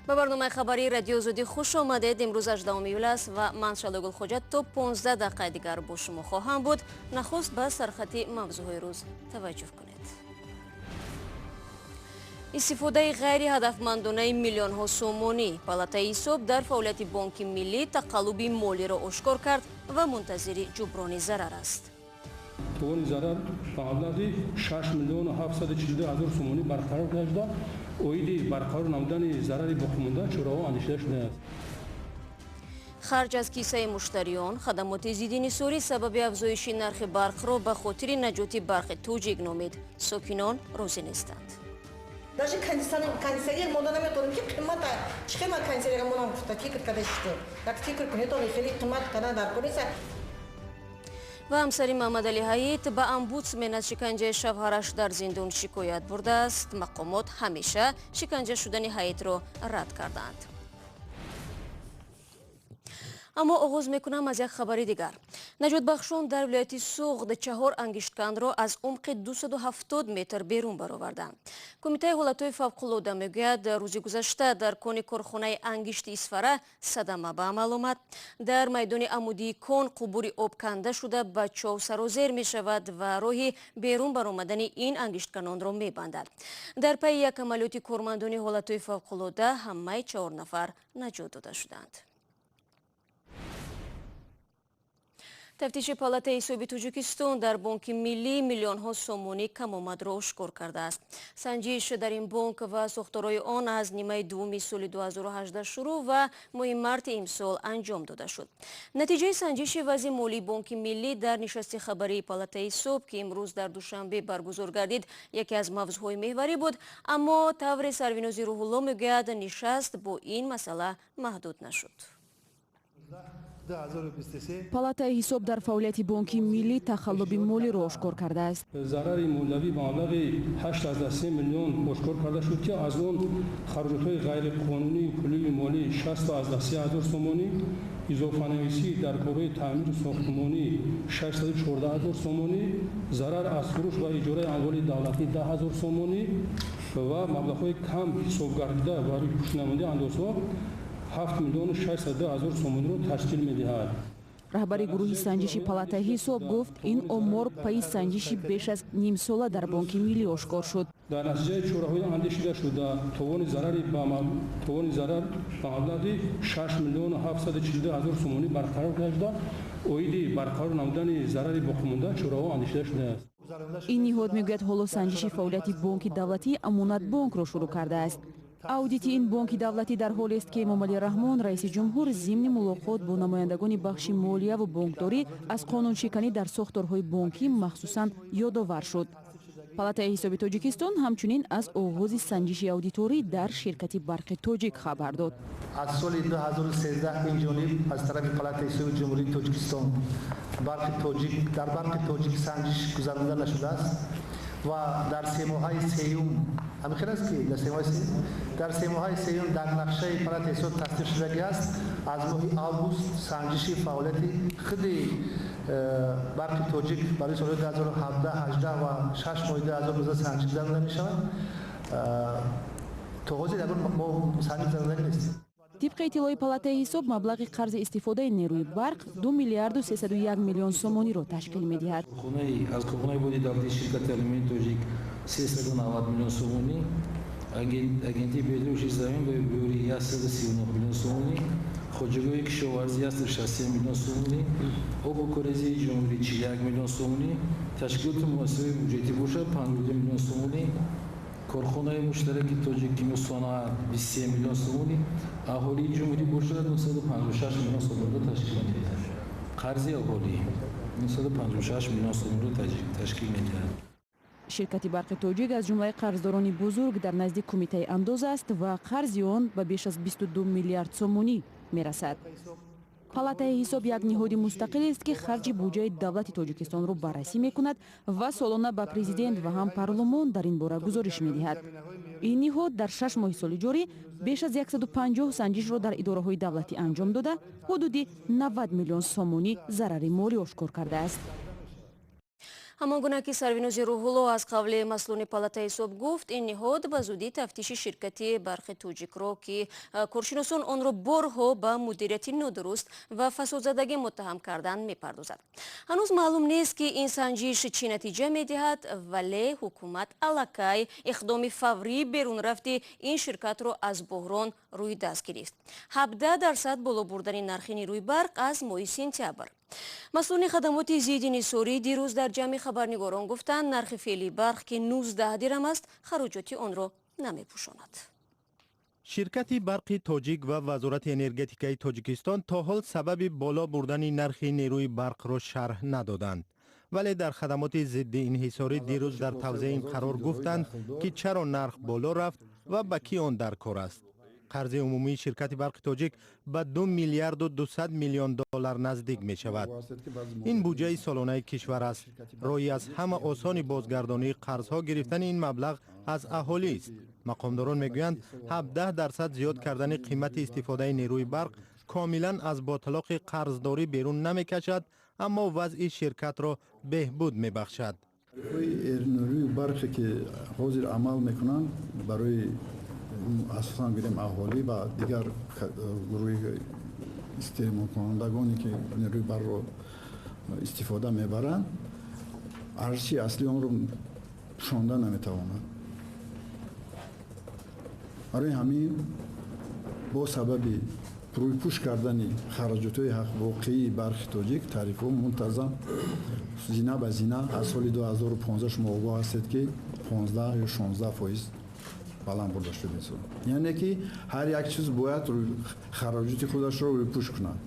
Ба барномаи хабарии Радиои Озодӣ хуш омадед. Имрӯз 18 июл аст ва ман, Шалогул Хоҷа, то 15 дақиқаи дигар бо шумо хоҳам буд. Нахуст ба сархати мавзӯъҳои рӯз таваҷҷӯҳ кунед. Истифодаи ғайриҳадафмандонаи миллионҳо сомонӣ. Палатаи ҳисоб дар фаъолияти Бонки Миллӣ тақаллуби молиро ошкор кард ва мунтазири ҷуброни зарар аст. Товони зарар ба маблағи 6 миллиону 742 ҳазор сомонӣ барқарор гардида, оиди барқарор намудани зарари боқимонда чораҳо андешида шудааст. Харҷ аз кисаи муштариён. Хадамоти зидди нисорӣ сабаби афзоиши нархи барқро ба хотири наҷоти Барқи Тоҷик номид. Сокинон розӣ нестанд. Даже кондиционер монда наметонем, ки қимата. Чӣ қимат кондиционер монам гуфта фикр карда шистем. Як фикр кунед, он хеле қимат кардан дар кор нест. Ва ҳамсари Маҳмадалӣ Ҳаит ба омбудсмен аз шиканҷаи шавҳараш дар зиндон шикоят бурдааст. Мақомот ҳамеша шиканҷа шудани Ҳаитро рад карданд. Аммо оғоз мекунам аз як хабари дигар. Наҷотбахшон дар вилояти Суғд чаҳор ангиштканро аз умқи 270 метр берун бароварданд. Кумитаи ҳолатҳои фавқулода мегӯяд, рӯзи гузашта дар кони корхонаи ангишти Исфара садама ба амал омад. Дар майдони амудии кон қубури об канда шуда, ба чоҳ сарозер мешавад ва роҳи берун баромадани ин ангиштканонро мебандад. Дар пайи як амалиёти кормандони ҳолатҳои фавқулода ҳамаи чаҳор нафар наҷот дода шуданд. Тафтиши Палатаи ҳисоби Тоҷикистон дар Бонки Миллӣ миллионҳо сомонӣ камомадро ошкор кардааст. Санҷиш дар ин бонк ва сохторҳои он аз нимаи дуввуми соли 2018 шурӯъ ва моҳи марти имсол анҷом дода шуд. Натиҷаи санҷиши вазъи молии Бонки Миллӣ дар нишасти хабарии Палатаи ҳисоб, ки имрӯз дар Душанбе баргузор гардид, яке аз мавзӯъҳои меҳварӣ буд. Аммо тавре Сарвинози Рӯҳулло мегӯяд, нишаст бо ин масъала маҳдуд нашуд. Палатаи ҳисоб дар фаъолияти Бонки Миллӣ тахаллуби молиро ошкор кардааст. Зарари молиявӣ ба маблағи 8,3 миллион ошкор карда шуд, ки аз он хароҷотҳои ғайриқонунии пулию молӣ 60,3 ҳазор сомонӣ, изофанависӣ дар корҳои таъмиру сохтмонӣ 614 ҳазор сомонӣ, зарар аз фурӯш ва иҷораи амволи давлатӣ 10 ҳазор сомонӣ ва маблағҳои кам ҳисобгардида барои пӯшнамудаи андозҳо 7 миллиону 602 ҳазор сомониро ташкил медиҳад. Раҳбари гурӯҳи санҷиши Палатаи ҳисоб гуфт, ин омор пайи санҷиши беш аз нимсола дар Бонки Миллӣ ошкор шуд. Дар натиҷаи чораҳои андешида шуда товони зарар ба маблағи 6 миллиону 742 ҳазор сомонӣ барқарор гардида, оиди барқарор намудани зарари боқимонда чораҳо андешида шудааст. Ин ниҳод мегӯяд, ҳоло санҷиши фаъолияти бонки давлатии Амонатбонкро шурӯъ кардааст. Аудити ин бонки давлатӣ дар ҳолест, ки Эмомалӣ Раҳмон, раиси ҷумҳур, зимни мулоқот бо намояндагони бахши молияву бонкдорӣ аз қонуншиканӣ дар сохторҳои бонкӣ махсусан ёдовар шуд. Палатаи ҳисоби Тоҷикистон ҳамчунин аз оғози санҷиши аудиторӣ дар ширкати Барқи Тоҷик хабар дод. Аз соли 2013 ин ҷониб аз тарафи Палатаи ҳисоби Ҷумҳурии Тоҷикистон Барқи Тоҷик дар Барқи Тоҷик санҷиш гузаронида нашудааст ва дар семоҳаи сеюм, ҳамин хел аст, ки дар семоҳаи сеюм дар нақшаи Палатаи ҳисоб тасдиқ шудагӣ аст, аз моҳи август санҷиши фаъолияти худи Барқи Тоҷик барои солҳои 2017, 18 ва 6 моҳи 2019 санҷиш гузаронида мешавад. То ҳозир ягон мо санҷиш гузаронида нестем. Тибқи иттилои Палатаи ҳисоб, маблағи қарзи истифодаи нерӯи барқ 2 миллиарду 301 миллион сомониро ташкил медиҳад. Аз корхонаи води давлатии ширкати Алюминии Тоҷик 390 миллион сомонӣ, Агентии беҳдошти замин ва обиёрӣ 139 миллион сомонӣ, хоҷагиҳои кишоварзӣ 163 миллион сомонӣ, обу корези ҷумҳурӣ 41 миллион сомонӣ, ташкилоти муассисаҳои буҷетӣ бошад 52 миллион сомонӣ, корхонаи муштараки Тоҷиккимиёсаноат 23 миллион сомонӣ, аҳолии ҷумҳурӣ бошад 956 миллион сомониро ташкил медиҳад. Қарзи аҳолӣ 956 миллион сомониро ташкил медиҳад. Ширкати Барқи Тоҷик аз ҷумлаи қарздорони бузург дар назди Кумитаи андоз аст ва қарзи он ба беш аз 22 миллиард сомонӣ мерасад. Палатаи ҳисоб як ниҳоди мустақилест, ки харҷи буҷаи давлати Тоҷикистонро баррасӣ мекунад ва солона ба президент ва ҳам парлумон дар ин бора гузориш медиҳад. Ин ниҳод дар 6 моҳи соли ҷорӣ беш аз 150 санҷишро дар идораҳои давлатӣ анҷом дода, ҳудуди 90 миллион сомонӣ зарари молӣ ошкор кардааст. Ҳамон гуна ки Сарвинози Рӯҳулло аз қавли масъулони палатаи ҳисоб гуфт, ин ниҳод ба зудӣ тафтиши ширкати Барқи Тоҷикро, ки коршиносон онро борҳо ба мудирияти нодуруст ва фасодзадагӣ муттаҳам карданд, мепардозад. Ҳанӯз маълум нест, ки ин санҷиш чӣ натиҷа медиҳад, вале ҳукумат аллакай иқдоми фаврии берунрафти ин ширкатро аз буҳрон рӯи даст гирифт. 17% боло бурдани нархи нерӯи барқ аз моҳи сентябр. Масъулони хадамоти зидди инҳисорӣ дирӯз дар ҷамъи хабарнигорон гуфтанд, нархи феълии барқ, ки 19 дирам аст, хароҷоти онро намепӯшонад. Ширкати Барқи Тоҷик ва Вазорати энергетикаи Тоҷикистон то ҳол сабаби боло бурдани нархи нерӯи барқро шарҳ надоданд, вале дар хадамоти зидди инҳисорӣ дирӯз дар тавзеҳи ин қарор гуфтанд, ки чаро нарх боло рафт ва ба кӣ он дар кор аст. Қарзи умумии ширкати Барқи Тоҷик ба 2 миллиарду 200 миллион доллар наздик мешавад. Ин буҷаи солонаи кишвар аст. Роҳи аз ҳама осони бозгардонии қарзҳо гирифтани ин маблағ аз аҳолист. Мақомдорон мегӯянд, 17% зиёд кардани қимати истифодаи нерӯи барқ комилан аз ботлоқи қарздорӣ берун намекашад, аммо вазъи ширкатро беҳбуд мебахшад. Нерӯи барқе ки ҳозир амал мекунанд, барои асосан гирем аҳолӣ ва дигар гурӯҳи истеъмолкунандагоне ки нерӯи барқро истифода мебаранд, арзиши аслии онро пӯшонда наметавонад. Барои ҳамин бо сабаби рӯйпӯш кардани хароҷотҳои воқеии Барқи Тоҷик тарифҳо мунтазам зина ба зина аз соли 2015, шумо огоҳ ҳастед, ки 15 ё 16% баланд бурда шудааст. Яъне ки ҳар як чиз бояд хароҷоти худашро рӯйпӯш кунад.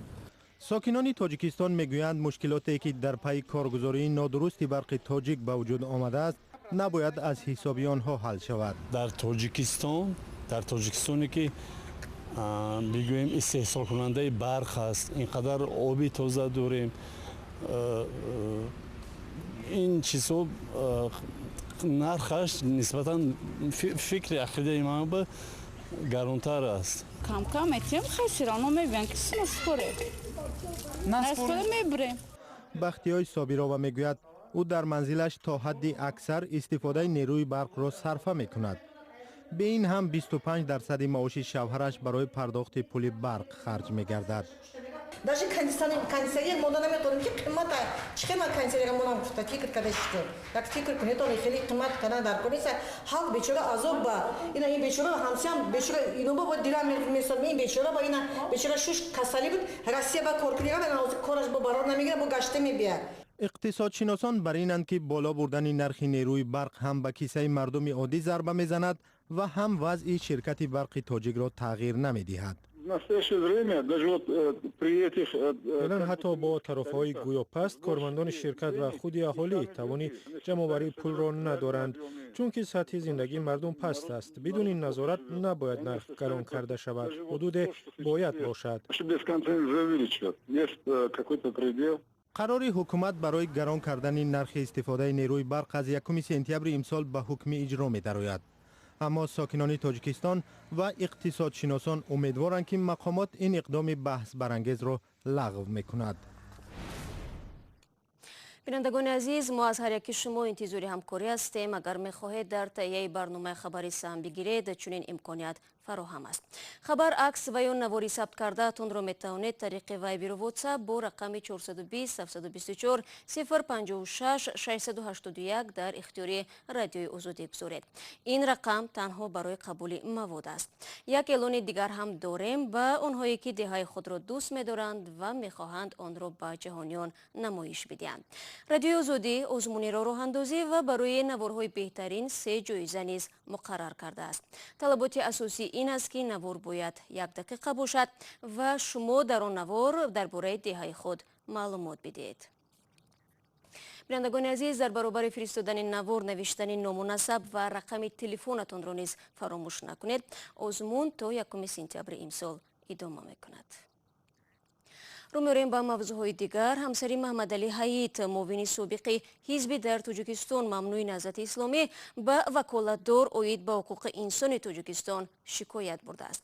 Сокинони Тоҷикистон мегӯянд, мушкилоте ки дар пайи коргузории нодурусти Барқи Тоҷик ба вуҷуд омадааст, набояд аз ҳисоби онҳо ҳал шавад. Дар Тоҷикистон, дар Тоҷикистоне ки бигӯем истеҳсолкунандаи барқ аст, ин қадар оби тоза дорем, ин чизҳо нархаш нисбатан, фикри ақидаи ман, ба гаронтар аст. Камкам метиҳем, хай всё равно мебиён ки наспоре, наспоре, мебурем. Бахтиёй Собирова мегӯяд, ӯ дар манзилаш то ҳадди аксар истифодаи нерӯи барқро сарфа мекунад. Бе ин ҳам 25 дарсади маоши шавҳараш барои пардохти пули барқ харҷ мегардад. Даже кондиционер монда наметавонем, ки қимата. Чӣ хел ман кондиционер монам гуфта фикр карда шидем. Як фикр кунед, он хеле қимат кардан дар кор нест. Халқ бечора азоб ба ина, ин бечора ҳамсиям бечора иноба бо дилам месод. Ин бечора ба ина бечора шуш касалӣ буд, Россия ба кор кунира, кораш бо барор намегира, бо гашта мебияд. Иқтисодшиносон бар инанд, ки боло бурдани нархи нерӯи барқ ҳам ба кисаи мардуми оддӣ зарба мезанад ва ҳам вазъи ширкати Барқи Тоҷикро тағйир намедиҳад. Феълан ҳатто бо тарофаҳои гӯё паст кормандони ширкат ва худи аҳолӣ тавони ҷамъоварии пулро надоранд, чунки сатҳи зиндагии мардум паст аст. Бидуни назорат набояд нарх гарон карда шавад, ҳудуде бояд бошад. Қарори ҳукумат барои гарон кардани нархи истифодаи нерӯи барқ аз 1 сентябри имсол ба ҳукми иҷро медарояд, аммо сокинони Тоҷикистон ва иқтисодшиносон умедворанд, ки мақомот ин иқдоми баҳсбарангезро лағв мекунад. Бинандагони азиз, мо аз ҳар яки шумо интизори ҳамкорӣ ҳастем. Агар мехоҳед дар таҳияи барномаи хабарӣ саҳм бигиред, чунин имконият фароҳам аст. Хабар, акс ва ё навори сабт кардаатонро метавонед тариқи Вайберу Ватсап бо рақами 420 724 056 681 дар ихтиёри Радиои Озодӣ гузоред. Ин рақам танҳо барои қабули мавод аст. Як эълони дигар ҳам дорем ба онҳое, ки деҳаи худро дӯст медоранд ва мехоҳанд онро ба ҷаҳониён намоиш бидиҳанд. Радиои Озодӣ озмунеро роҳандозӣ ва барои наворҳои беҳтарин се ҷоиза низ муқаррар кардааст. Талаботи асосӣ ин аст, ки навор бояд як дақиқа бошад ва шумо дар он навор дар бораи деҳаи худ маълумот бидиҳед. Бинандагони азиз, дар баробари фиристодани навор навиштани ному насаб ва рақами телефонатонро низ фаромӯш накунед. Озмун то 1 сентябри имсол идома мекунад. Рӯ меорем ба мавзӯъҳои дигар. Ҳамсари Маҳмадалӣ Ҳаит, муовини собиқи ҳизби дар Тоҷикистон мамнӯи Наҳзати Исломӣ, ба ваколатдор оид ба ҳуқуқи инсони Тоҷикистон шикоят бурдааст.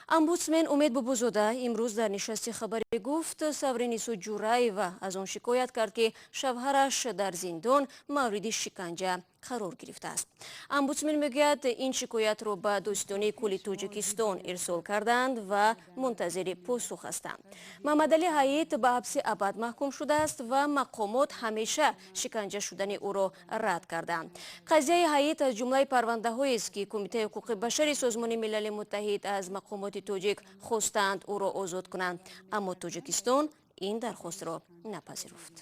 Омбудсмен Умед Бобозода имрӯз дар нишасти хабарӣ гуфт, Савринисо Ҷураева аз он шикоят кард, ки шавҳараш дар зиндон мавриди шиканҷа қарор гирифтааст. Омбудсмен мегӯяд, ин шикоятро ба додситонии кулли Тоҷикистон ирсол карданд ва мунтазири посух ҳастанд. Муҳаммадалӣ Ҳаит ба ҳабси абад маҳкум шудааст ва мақомот ҳамеша шиканҷа шудани ӯро рад карданд. Қазияи Ҳаит аз ҷумлаи парвандаҳоест, ки Кумитаи ҳуқуқи башари Созмони Милали Муттаҳид аз мақомоти тоҷик хостаанд ӯро озод кунанд, аммо Тоҷикистон ин дархостро напазируфт.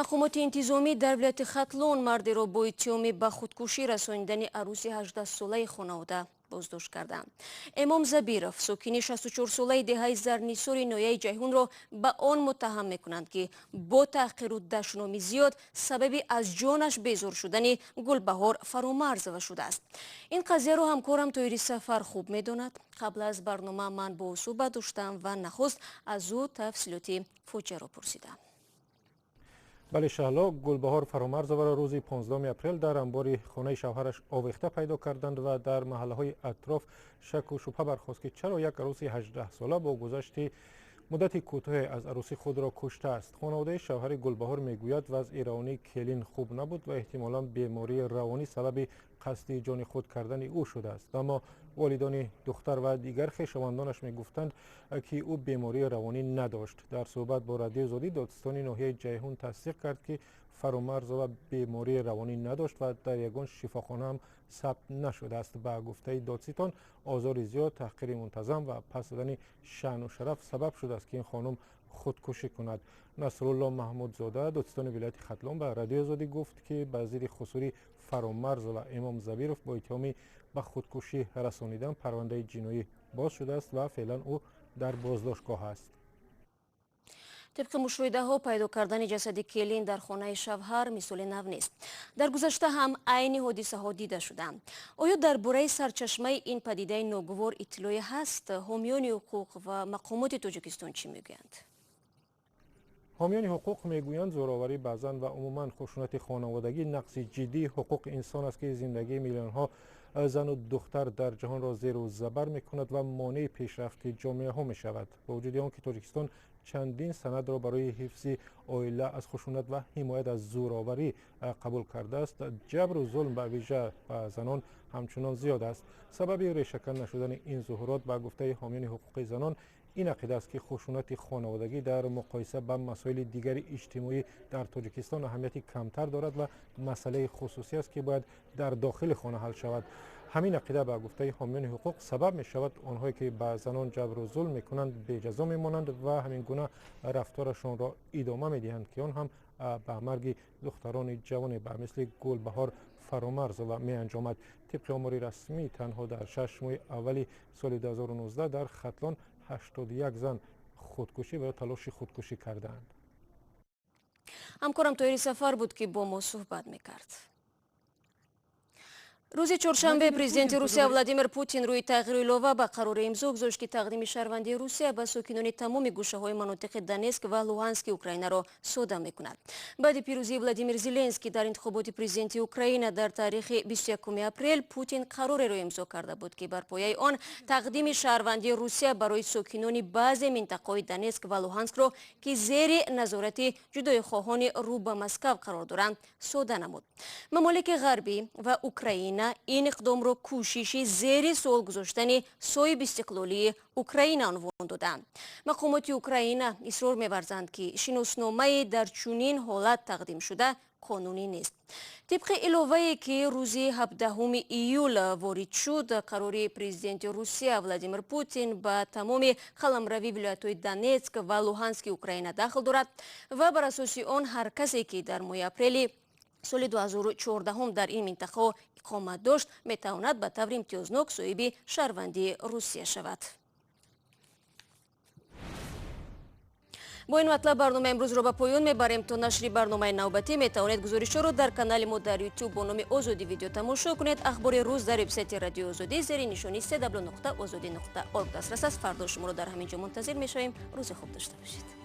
Мақомоти интизомӣ дар вилояти Хатлон мардеро бо иттиҳоми ба худкушӣ расонидани арӯси 18-солаи хонавода боздошт карданд. Эмом Забиров, сокини 64-солаи деҳаи Зарнисори ноҳияи Ҷайҳунро ба он муттаҳам мекунанд, ки бо таҳқиру дашноми зиёд сабаби аз ҷонаш безор шудани Гулбаҳор Фаромарзова шудааст. Ин қазияро ҳамкорам Тоири Сафар хуб медонад. Қабл аз барнома ман бо ӯ суҳбат доштам ва нахуст аз ӯ тафсилоти фоҷиаро пурсидам. Бале, Шаҳло, Гулбаҳор Фаромарзоваро рӯзи 15 апрел дар анбори хонаи шавҳараш овехта пайдо карданд ва дар маҳаллаҳои атроф шаку шубҳа бархост, ки чаро як арӯси 18-сола бо гузашти муддати кӯтоҳе аз арӯсӣ худро куштааст. Хонаводаи шавҳари Гулбаҳор мегӯяд, вазъи равонии келин хуб набуд ва эҳтимолан бемории равонӣ сабаби қасди ҷони худ кардани ӯ шудааст. Аммо волидони духтар ва дигар хешовандонаш мегуфтанд, ки ӯ бемории равонӣ надошт. Дар суҳбат бо Радиои Озодӣ додситони ноҳияи Ҷайҳун тасдиқ кард, ки Фаромарзова бемории равонӣ надошт ва дар ягон шифохона ҳам сабт нашудааст. Ба гуфтаи додситон, озори зиёд, таҳқири мунтазам ва пас додани шаъну шараф сабаб шудааст, ки ин хонум худкушӣ кунад. Насрулло Маҳмудзода, додситони вилояти Хатлон, ба Радиои Озодӣ гуфт, ки ба зидди хусури Фаромарзова Эмом Забиров бо иттиҳоми ба худкушӣ расонидан парвандаи ҷиноӣ боз шудааст ва феълан ӯ дар боздоштгоҳ аст. Тибқи мушоҳидаҳо, пайдо кардани ҷасади келин дар хонаи шавҳар мисоли нав нест. Дар гузашта ҳам айни ҳодисаҳо дида шуданд. Оё дар бораи сарчашмаи ин падидаи ногувор иттилоъе ҳаст? Ҳомиёни ҳуқуқ ва мақомоти Тоҷикистон чӣ мегӯянд? Ҳомиёни ҳуқуқ мегӯянд, зӯроварӣ ба зан ва умуман хушунати хонаводагӣ нақси ҷиддии ҳуқуқи инсон аст, ки зиндагии миллионҳо зану духтар дар ҷаҳонро зеру забар мекунад ва монеи пешрафти ҷомеаҳо мешавад. Бо вуҷуди он ки Тоҷикистон чандин санадро барои ҳифзи оила аз хушунат ва ҳимоят аз зӯроварӣ қабул кардааст, ҷабру зулм ба вижа ба занон ҳамчунон зиёд аст. Сабаби решакан нашудани ин зуҳурот, ба гуфтаи ҳомиёни ҳуқуқи занон, ин ақида аст, ки хушунати хонаводагӣ дар муқоиса ба масоили дигари иҷтимоӣ дар Тоҷикистон аҳамияти камтар дорад ва масъалаи хусусӣ аст, ки бояд дар дохили хона ҳал шавад. Ҳамин ақида, ба гуфтаи ҳомиёни ҳуқуқ, сабаб мешавад онҳое ки ба занон ҷабру зулм мекунанд беҷазо мемонанд ва ҳамин гуна рафторашонро идома медиҳанд, ки он ҳам ба марги духтарони ҷавоне ба мисли Гулбаҳор Фаромарзова меанҷомад. Тибқи омори расмӣ, танҳо дар 6 моҳи аввали соли 2019 дар Хатлон 81 зан худкушӣ ва ё талоши худкушӣ кардаанд. Ҳамкорам Тоири Сафар буд, ки бо мо суҳбат мекард. Рӯзи чоршанбе президенти Русия Владимир Путин рӯи тағйиру илова ба қарори имзо гузошт, ки тақдими шаҳрвандии Русия ба сокинони тамоми гӯшаҳои манотиқи Донецк ва Луҳански Украинаро сода мекунад. Баъди пирӯзии Владимир Зеленский дар интихоботи президенти Украина дар таърихи 21 апрел, Путин қарореро имзо карда буд, ки бар пояи он тақдими шаҳрвандии Русия барои сокинони баъзе минтақаҳои Донецк ва Луҳанскро, ки зери назорати ҷудоихоҳони рӯ ба Москав қарор доранд, сода намуд. Мамолики ғарбӣ ва Украина ин иқдомро кӯшиши зери суол гузоштани соҳибистиқлолии Украина унвон доданд. Мақомоти Украина исрор меварзанд, ки шиносномае дар чунин ҳолат тақдим шуда қонунӣ нест. Тибқи иловае, ки рӯзи 17 июл ворид шуд, қарори президенти Русия Владимир Путин ба тамоми қаламрави вилоятҳои Донецк ва Луҳански Украина дахл дорад ва бар асоси он ҳар касе, ки дар моҳи апрели соли 2014 дар ин минтақаҳо иқомат дошт, метавонад ба таври имтиёзнок соҳиби шаҳрвандии Русия шавад. Бо ин матлаб барномаи имрӯзро ба поён мебарем. То нашри барномаи навбатӣ метавонед гузоришҳоро дар канали мо дар YouTube бо номи Озодӣ видео тамошо кунед. Ахбори рӯз дар вебсайти Радиои Озодӣ зери нишони www.ozodi.org дастрас аст. Фардо шуморо дар ҳамин ҷо мунтазир мешавем. Рӯзи хуб дошта бошед.